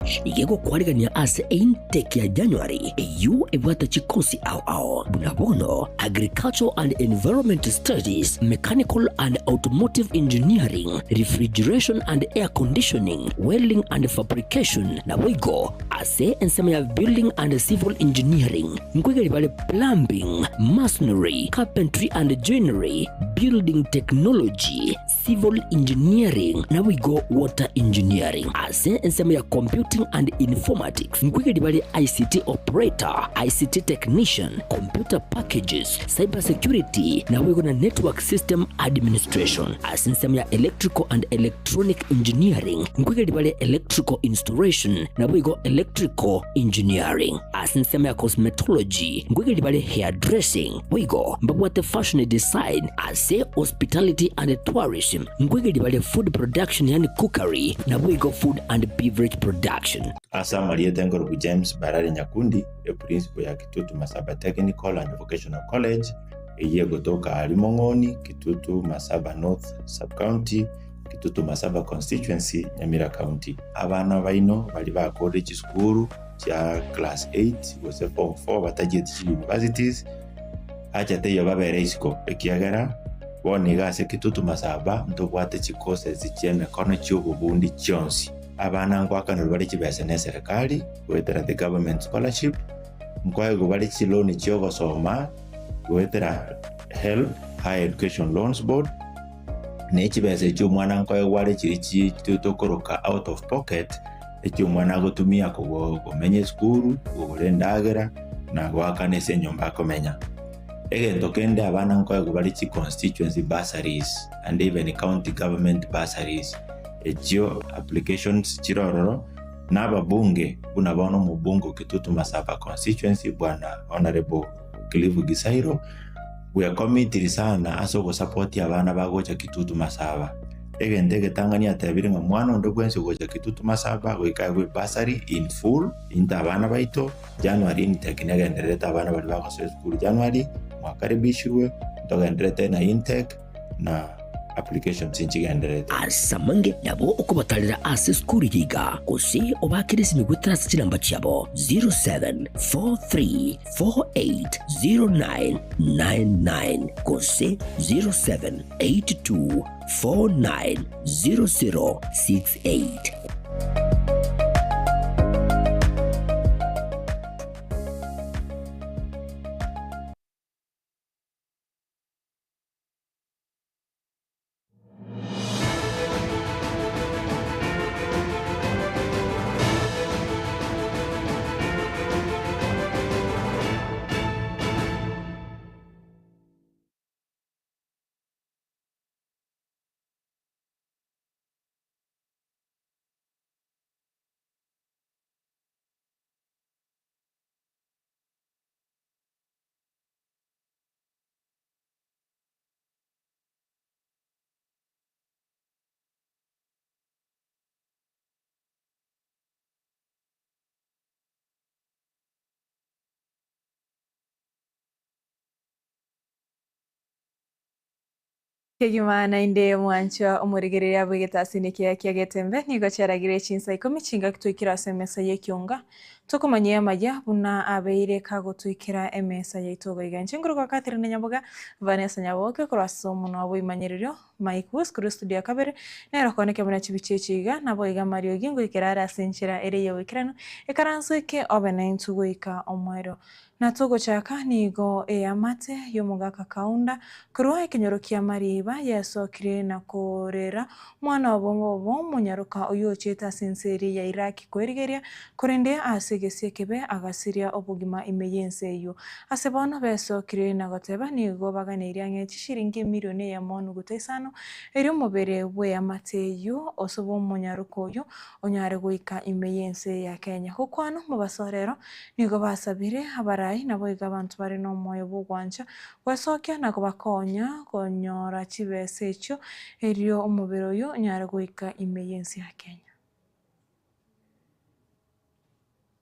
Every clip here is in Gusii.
College nigo egokwarigania ase eintake ya January eyio ebwate chikosi ao ao buna bono Agricultural and Environment Studies, Mechanical and Automotive Engineering, Refrigeration and Air Conditioning, Welding and Fabrication, naboigo ase ensemo ya Building and Civil Engineering nkoigeria bare Plumbing, Masonry, Carpentry and Joinery, Building Technology, Civil Engineering, naboigo Water Engineering. Ase ensemo ya Computing and Informatics nkoigeria bare ICT Operator, ICT Technician, Computer Packages, Cyber Security, naboigo na Network System Administration. Ase ensemo ya Electrical and Electronic Engineering nkoigeria bare Electrical Installation, naboigo Electrical Engineering. Ase ensemo ya Cosmetology nkoigeria bare Hairdressing, boigo mbabwate Fashion Design. Ase Hospitality and Tourism nkoigeria bare Food Production yaani Cookery, naboigo Food and Beverage Production. Ase amarieta enkorokwa James Barari Nyakundi, eprincipo ya Kitutu Masaba Technical and Vocational College, eyio egotoka aaria Mong'oni, Kitutu Masaba North Sub-County, Kitutu Masaba Constituency, Nyamira County. Abana baino baria bakorire chisukuru chia class eight gose form four batachieti chi universities, acha teiyo babere isiko, ekiagera bono iga ase Kitutu Masaba ntobwate chicourses chi'emekono chi'obobundi chionsi. Abana ngoakanerwa bare chibesa neserekari goetera the government scholarship, nkoegwa bare chiloan chi'ogosoma goetera HELB, Higher Education Loans Board, ne chibesa echio omwana nkoegwa are chiria chi tokoroka out of pocket, echio omwana agotumia kogo komenya esukuru, kogora endagera, na goakana ase enyomba akomenya. Egento kende abana nkoegwa bare chi constituency bursaries and even county government bursaries. Echio applications chire ororo, na ababunge buna bono omobunge o Kitutu Masaba constituency bwana Honourable Cliff Gisairo, bwekomitiri sana ase ogosapotia abana bagocha Kitutu Masaba. Egento egetang'ani atebire ng'a mwana onde bwensi ogocha Kitutu Masaba goika aegwe ebursary in full into abana baito, January intake negendererete abana baria bagosoa esukuru January, mwakaribishirwe, ntogendererete na intake na applications nchigendererete. Ase amange nabo okobatarera ase esukuru eye iga, gose obaakere esimi goetera ase chinamba chiabo 0743480999 gose 0782490068. Kegima naende mwanchwa omorigereria bw'egetasini ekiya kia Getembe nigo chiaragire chinsa ikomi chingaki twaikire ase emesa y'ekionga tokomanyia amaya buna abeire kagotoikera emesa yaito iga iga. Inche nkorokwa Catherine Nyaboga, Vanessa Nyaboke korwa ase omonwa bw'oimanyererio Mike Woods korwa estudio ya kabere nere okooneka buna chibicha echi iga nabo iga amariogi ngoikera are ase enchera ere y'oboikeranu ekaranso eke obe naintwe goika omoerio. Na togochaka nigo eamate y'omogaka Kaunda korwa ekenyoro kia Mariba yesokire na korera omwana obo obo omonyaroka oyio ochete ase ense eria ya Iraki koerigeria, korende ase egesio ekebe agasiria obogima ime y'ense eyio. Ase bono besokire na goteba nigo baganeirie ang'e chishiringi emilioni eyemo nuguta isano, erio omobere bw'eamate eyio osobe omonyaroka oyio onyare goika ime y'ense ya Kenya. Gokwana omobaso rero Nigo basabire abarai naboigo abanto bare nomoyo bw'ogwancha gwesokia na kobakonya konyora chibesa echio, erio omobere oyio onyare goika ime y'ense ya Kenya.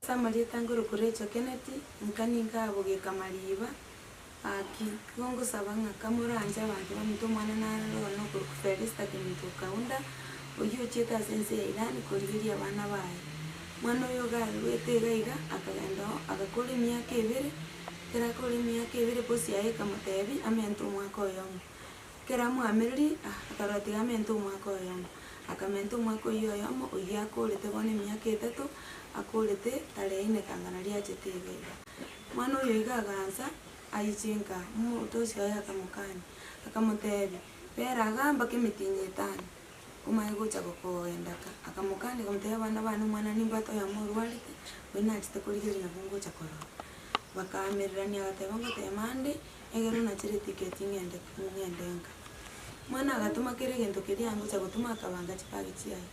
Ase amarieta nkorokwa Rachel Kennedy, nka ninka bogeka mariba, gaki igo ngosaba ng'a kamoranche abanto baminto omwana naroro one okorokwa Felista Kemunto Kaunda, oyio ochiete ase ense ya Iran korigeria abana baye. Mwana oyo iga arwete iga iga, akagenda oo, agakora emiaka ebere, ekero akora emiaka ebere boss yaye ekamotebia amente omwaka oyomo. Ekero amwamereria, ah akarora tiga amente omwaka oyomo. Akamenta omwaka oyio oyomo, oyio akorete bono emiaka etato, akorete tarehe ine kanga naria achete iga iga. Mwana oyo iga agansa, aiche nka, omotosi oye akamokania, akamotebia, bera igaa mpaka emitinyi etano, omanye gocha gokogenda ka. Akamokania akamotebia abana bane omwana nimbwate oyomo orwarete, oyio nachete korigereria nabo ngocha korora. Bakaamererania agateba ngotema ande, egere onachere etiketi ng'ende ng'ende nka. Mwana agatoma kera egento keria angocha gotoma akabanga chibagi chiaye.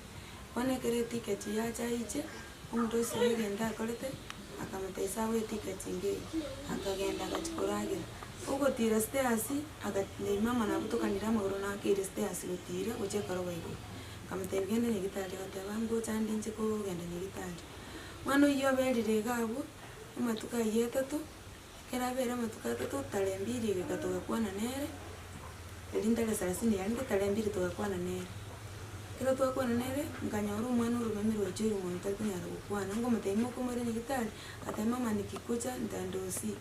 Bono ekero etiketi yacha aiche, omonto oyo egento akorete, akamotebia sawa etiketi ngeiyo, akagenda agachia koragera. Ogotira stairs, agatebia mama nabutokanire amagoro nakeire stairs gotira gochia ekoroba igoro. Akamotebia genda nyagetari agateba ngocha ande inche kogenda nyagetari. Mwana oyio oberire iga abwo, amatuko ayio atato, ekero abere amatuko atato, tarehe mbiri egeka togakwana nere, erio ntare sarasini yarenge tarehe mbiri togakwana nere. Ekero twakwana nere, nkanyora omwana oromeme rwaichoire mono tari konyara gokwana, ngomotebia mokomoira nyagetari, agateba mama nikikucha ntaenda hosi.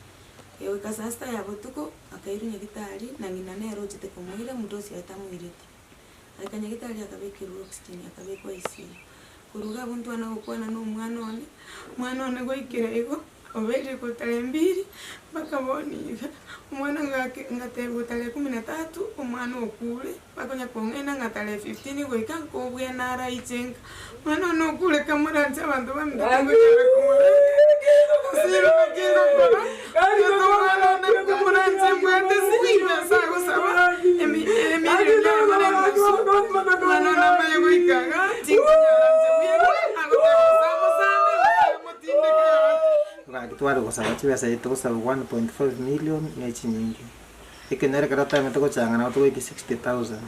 Egoika saa sita ya botuko, akairwa nyagetari, na ng'ina nere ochete komoira, omonto osia tamoireti. Agaika nyagetari akabekerwa oxygen akabekwa ICU. Korwa iga abwo ntwana gokwana na omwana one, omwana one goikera igo, obeire korwa tarehe mbiri mpaka bono iga, omwana ngake ngatebiwa tarehe kumi na tatu, omwana okure, bakonya kong'aina ng'a tarehe fifteen goika nkobwena araiche nka, omwana one okure kamoranche abanto baminto tingonyara komoreta, gose naki ngokora, gose omwana one kamoranche mbwate sinywe ase agosaba, emi emilion eyemo na enusu, omwana one amanye goika iga, tinkonyara inche bweka, agoteba gose amosande gose amotindeke gaki. Gaki tware gosaba chibesa echi togosaba 1.5 million ne chinyinge. Ekenyoro ekero toemete gochanga nabo togoika 60,000.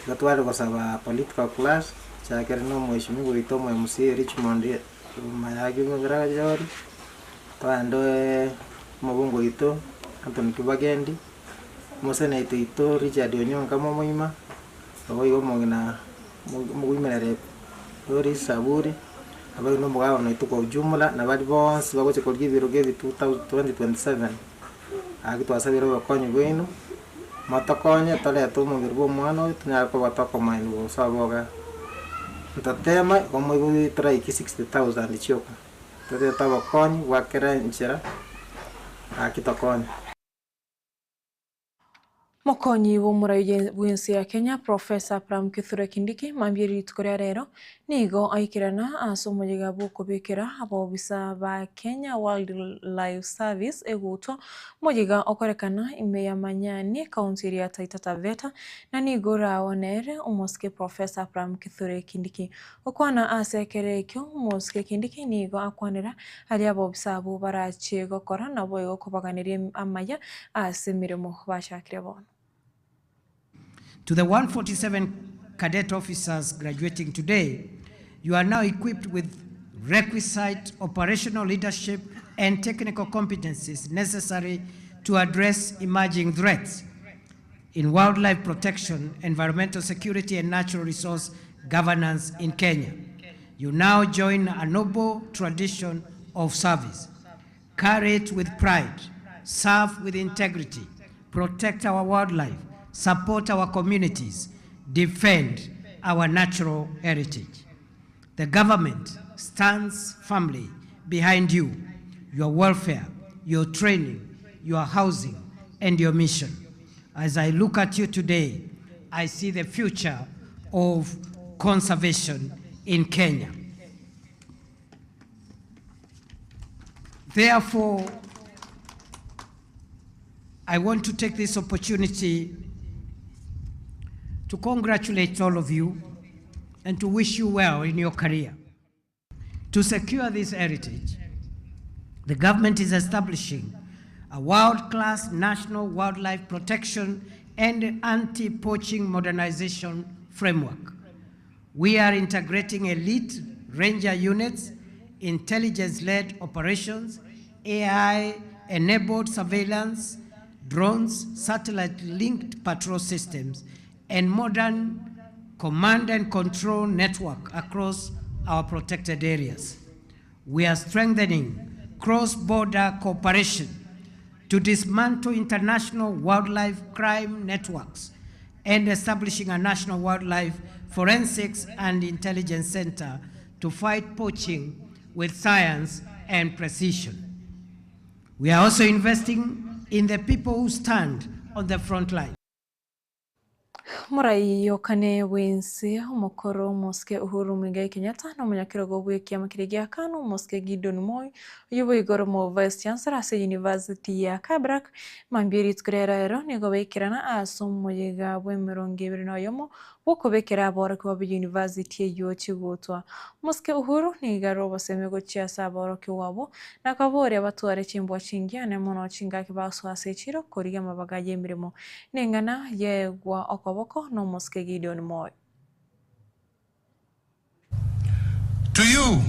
Igo tware gosaba political class, chakere na omweshimiwa oito omo MCA Richmond Mayagi Birajori, twaende omobunge oito Anthony Kibagendi, omoseneta oito Richard Onyonka Momoima, naboigo omong'ina omogoimerere Doris Saburi, naboigo na omogabana oito kwa ujumla, na baria bonsi bagocha korigia ebirogo ebi 2027, gaki twasabire obokonyi bwaino, motokonye torete omobere bwa omwana oyo tonyare koba tokomoenia bosa oboga. Ntotema igo moigwe toraike 60,000 chioka, torete obokonyi bwa kera enchera, gaki tokonye. Mokonyi bw'omorai bw'ense ya Kenya, Professor Abraham Kithure Kindiki, mambia rituko ria rero nigo aikerana ase omoyega bw'okobekera abaobisa ba Kenya Wildlife Service egutwa moyega okorekana ime ya Manyani, ekaunti eria ya Taita Taveta, na nigo oraonere omosike Professor Abraham Kithure Kindiki. Gokwana ase ekero ekio, omosike Kindiki nigo akwanera aria abaobisa abwo barache gokora naboigo kobaganeria amaya ase emeremo bachakire bono. To the 147 cadet officers graduating today, you are now equipped with requisite operational leadership and technical competencies necessary to address emerging threats in wildlife protection, environmental security, and natural resource governance in Kenya. You now join a noble tradition of service. Carry it with pride, serve with integrity, protect our wildlife, support our communities, defend our natural heritage. The government stands firmly behind you, your welfare, your training, your housing, and your mission. As I look at you today, I see the future of conservation in Kenya. Therefore, I want to take this opportunity to congratulate all of you and to wish you well in your career. To secure this heritage, the government is establishing a world-class national wildlife protection and anti-poaching modernization framework. We are integrating elite ranger units, intelligence-led operations, AI-enabled surveillance, drones, satellite-linked patrol systems, and modern command and control network across our protected areas. We are strengthening cross-border cooperation to dismantle international wildlife crime networks and establishing a national wildlife forensics and intelligence center to fight poaching with science and precision. We are also investing in the people who stand on the front line. Omorai o kane bw'ense omokoro omosike Uhuru Muigai Kenyatta na omonyakerogo bw'ekiama keria gia Kanu omosike Gideon Moi oyio boigo ore omo Vice Chancellor ase University ya Kabarak mambia rituko ria rero nigo baikerana ase omoyega bw'emerongo ebere na oyomo bw'okobekera aborokigwa be University eyio chigutwa. Omosike Uhuru nigo are obosemi gochia ase aborokigwa abwo na akaboria batware chimbwa chingiya ane mono chingaki basoa ase echiro korigia amabaga y'emeremo Neng'ana yegwa okoboko nomosike Gideoni Moi. To you,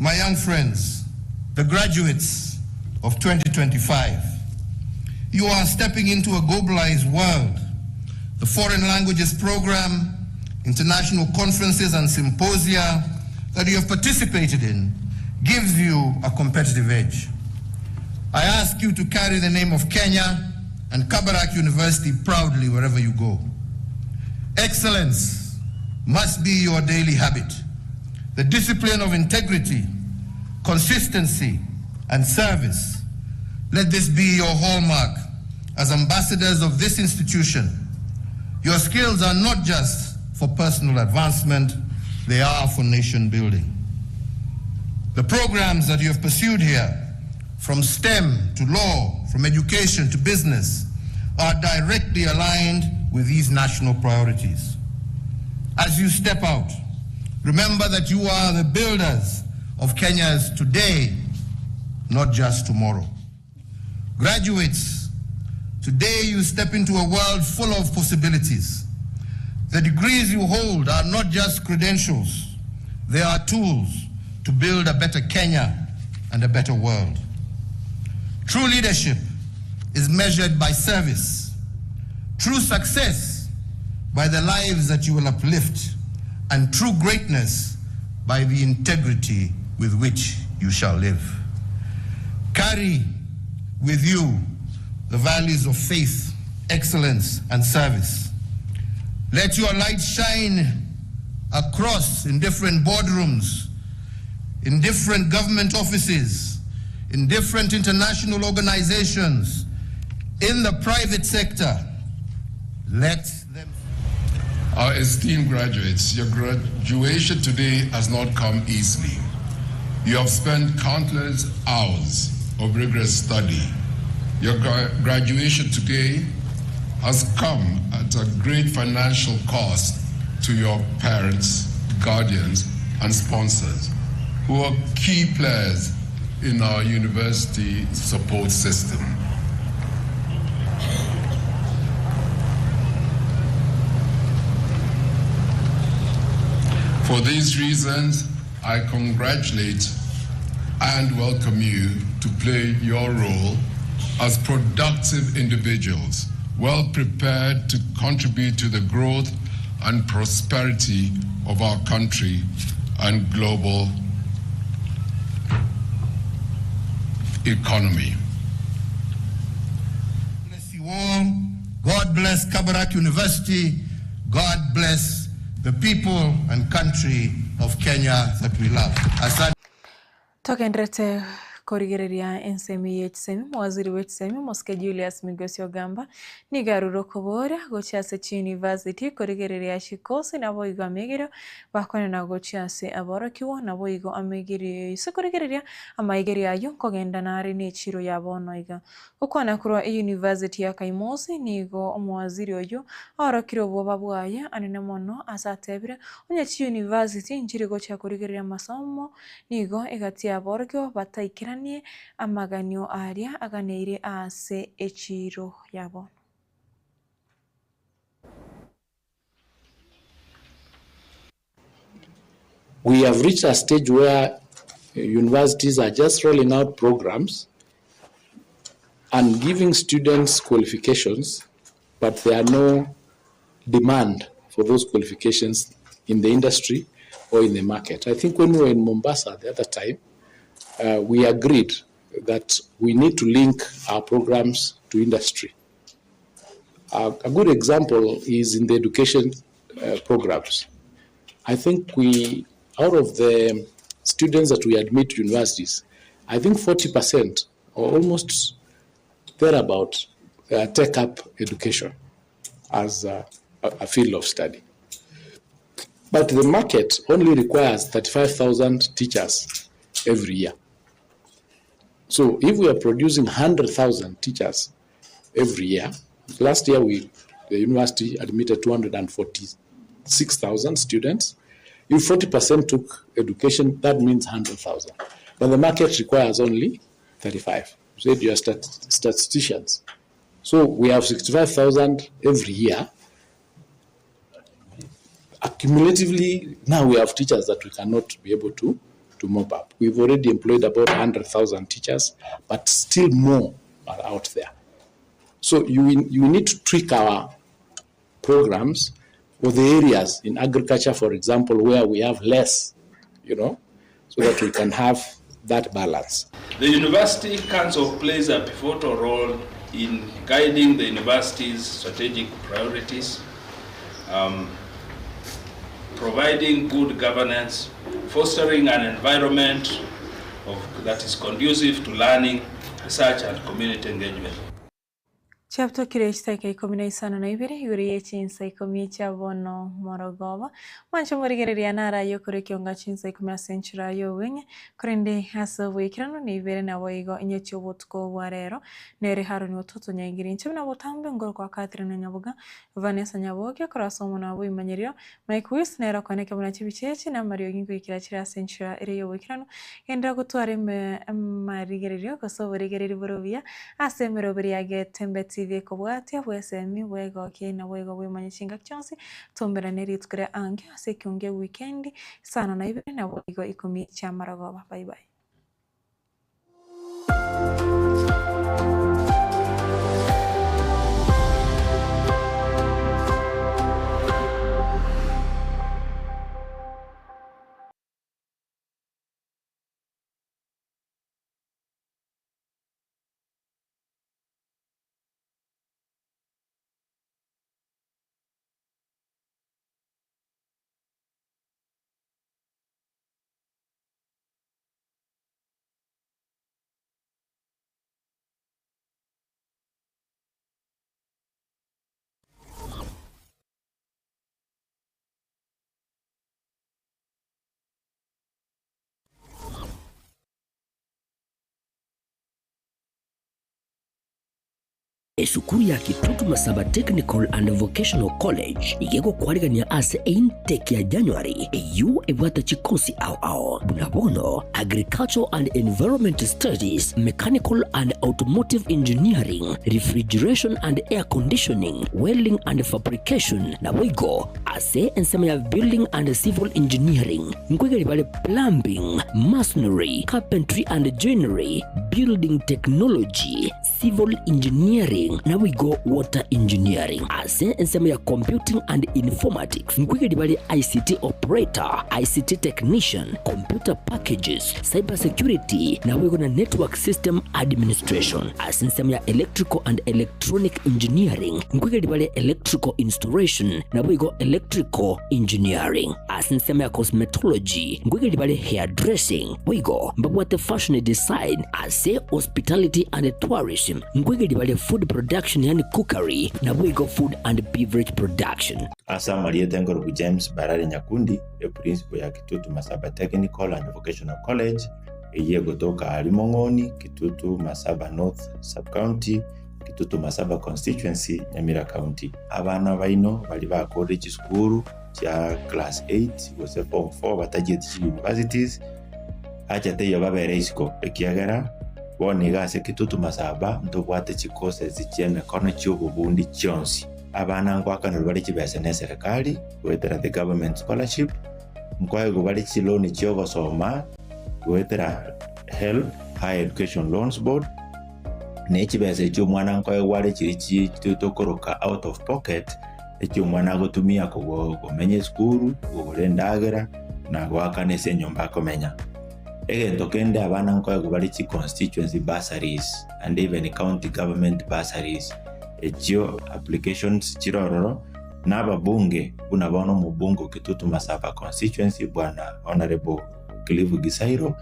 my young friends, the graduates of 2025, you are stepping into a globalized world. The foreign languages program, international conferences and symposia that you have participated in gives you a competitive edge. I ask you to carry the name of Kenya and Kabarak University proudly wherever you go. Excellence must be your daily habit. The discipline of integrity, consistency, and service. Let this be your hallmark as ambassadors of this institution. Your skills are not just for personal advancement, they are for nation building. The programs that you have pursued here, from STEM to law, from education to business, are directly aligned with these national priorities. As you step out, remember that you are the builders of Kenya's today, not just tomorrow. Graduates, today you step into a world full of possibilities. The degrees you hold are not just credentials, they are tools to build a better Kenya and a better world. True leadership is measured by service, true success by the lives that you will uplift, and true greatness by the integrity with which you shall live. Carry with you the values of faith, excellence, and service. Let your light shine across in different boardrooms, in different government offices, in different international organizations, in the private sector. Let them. Our esteemed graduates, your graduation today has not come easily. You have spent countless hours of rigorous study. Your graduation today has come at a great financial cost to your parents, guardians, and sponsors, who are key players in our university support system. For these reasons, I congratulate and welcome you to play your role as productive individuals, well prepared to contribute to the growth and prosperity of our country and global economy. Bless you all. God bless Kabarak University. God bless the people and country of Kenya that we love. Asante. Togendererete korigereria ensemo eye y'echisemi, omowaziri bw'echisemi omosike Julius Migosi Ogamba nigo arure okoboria gochia ase chiuniversity korigereria chikosi naboigo amaigerio Bakwanena gochia ase aborokigwa, naboigo amaigerio ase korigereria amaigerio ayio nkogenda nare nechiiro ya bono iga. Gokwana korwa eyunivasiti ya Kaimosi, nigo omowaziri oyio aorokire obwoba bwaye anene mono ase atebire onye chiyunivasiti nchiri gochia korigereria amasomo nigo egati y'aborokigwa bataikeranie amaganio aria aganeire ase echiiro ya bono. We have reached a stage where universities are just rolling out programs and giving students qualifications, but there are no demand for those qualifications in the industry or in the market. I think when we were in Mombasa the other time, uh, we agreed that we need to link our programs to industry. Uh, a good example is in the education uh, programs. I think we, out of the students that we admit to universities, I think 40% or almost thereabout take up education as a, a field of study. But the market only requires 35,000 teachers every year. So if we are producing 100,000 teachers every year, last year we the university admitted 246,000 students. If 40% took education, that means 100,000. But the market requires only 35. You said you are statisticians. So we have 65,000 every year. Accumulatively, now we have teachers that we cannot be able to, to mop up. We've already employed about 100,000 teachers, but still more are out there. So you, you need to tweak our programs for the areas in agriculture, for example, where we have less, you know, so that we can have that balance. The University Council plays a pivotal role in guiding the university's strategic priorities, providing good governance, fostering an environment of, that is conducive to learning, research, and community engagement. Chiabtokire chidaeka ikomi na isano na ibere igoro ye chinsa ikomi chia bono morogoba. Mwanche morigereria naraye okore ekionga chinsa ikomi ase enchera ya obweng'e, korende ase oboikeranu na ibere naboigo inye chiobotuko bwa rero nere Haroni Ototo Nyaigiri. Inche buna botambe ngoro kwa Catherine Nyaboga, Vanessa Nyaboke korwa ase omwana bw'oboimanyerio, Mike Wis nere okoneke buna chibicha echi na amariogi nkoikera chire ase enchera ere y'oboikeranu, genderera gotwara eme amarigererio gose oborigereri bore obuya ase emeroberi ya Getembe TV ekobwatia bwesemi bwegokia naboigo bwemanye chingaki chionsi tomerane rituko ria angio ase ekiungo kia ewikendi isano na ibere naboigo ikomi chiamarogoba. Bye bye. Esukuru ya Kitutu Masaba Technical and Vocational College igegokwarigania ase eintake ya January eyio ebwate chikosi ao ao buna bono Agricultural and Environment Studies, Mechanical and Automotive Engineering, Refrigeration and Air Conditioning, Welding and Fabrication naboigo ase ensemo ya Building and Civil Engineering nkoigeri bare Plumbing, Masonry, Carpentry and Joinery, Building Technology, Civil Engineering naboigo Water Engineering. Ase ensemo ya Computing and Informatics nkoigeri bare ICT Operator, ICT Technician, Computer Packages, Cyber Security naboigo na Network System Administration. Ase ensemo ya Electrical and Electronic Engineering nkoigeri bare Electrical Installation naboigo Electrical Engineering. Ase ensemo ya Cosmetology nkoigeri bare Hairdressing boigo mbabwate Fashion Design. Ase Hospitality and Tourism nkoigeria bare Food Production yaani Cookery naboigo Food and Beverage Production. Ase amarieta enkorokwa James Barare Nyakundi, eprincipo ya Kitutu Masaba Technical and Vocational College, eyio egotoka aaria Mong'oni, Kitutu Masaba North Sub-County, Kitutu Masaba Constituency, Nyamira County. Abana baino baria bakorire chisukuru chia class 8 gose form 4 batachieti chiuniversities, Acha teiyo babere isiko, ekiagera bono iga ase Kitutu Masaba ntobwate chicourses chi'emekono chi'obobundi chionsi. Abana ngoakanerwa bare chibesa neserekari goetera the government scholarship, nkoegwa bare chiloan chi'ogosoma goetera HELB, Higher Education Loans Board, ne chibesa echio omwana nkoegwa are chiria chi tokoroka out of pocket, echio omwana agotumia komenya esukuru, kogora endagera. na goakana ase enyomba akomenya. Egento kende abana nkoegwa bare chi constituency bursaries and even county government bursaries echio applications chire ororo na ababunge buna bono omobunge o Kitutu Masaba constituency bwana Honourable Cliff Gisairo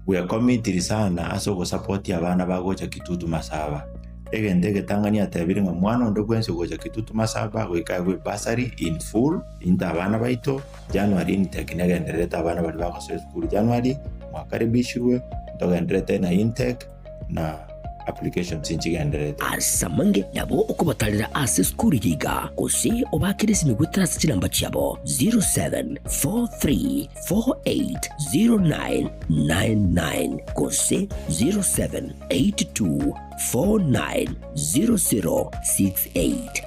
bwekomitiri sana ase ogosupport abana bagocha Kitutu Masaba. Egento egetang'ani atebire ng'a mwana onde bwensi ogocha Kitutu Masaba goika aegwe ebursary in full into abana baito January intake negendererete abana baria bagosoa esukuru January mwakaribishirwe ntogendererete na intake na applications nchigendererete. Ase amange nabo okobatarera ase esukuru eye iga, gose obaakere esimi goetera ase chinamba chiabo 0743480999 gose 0782490068.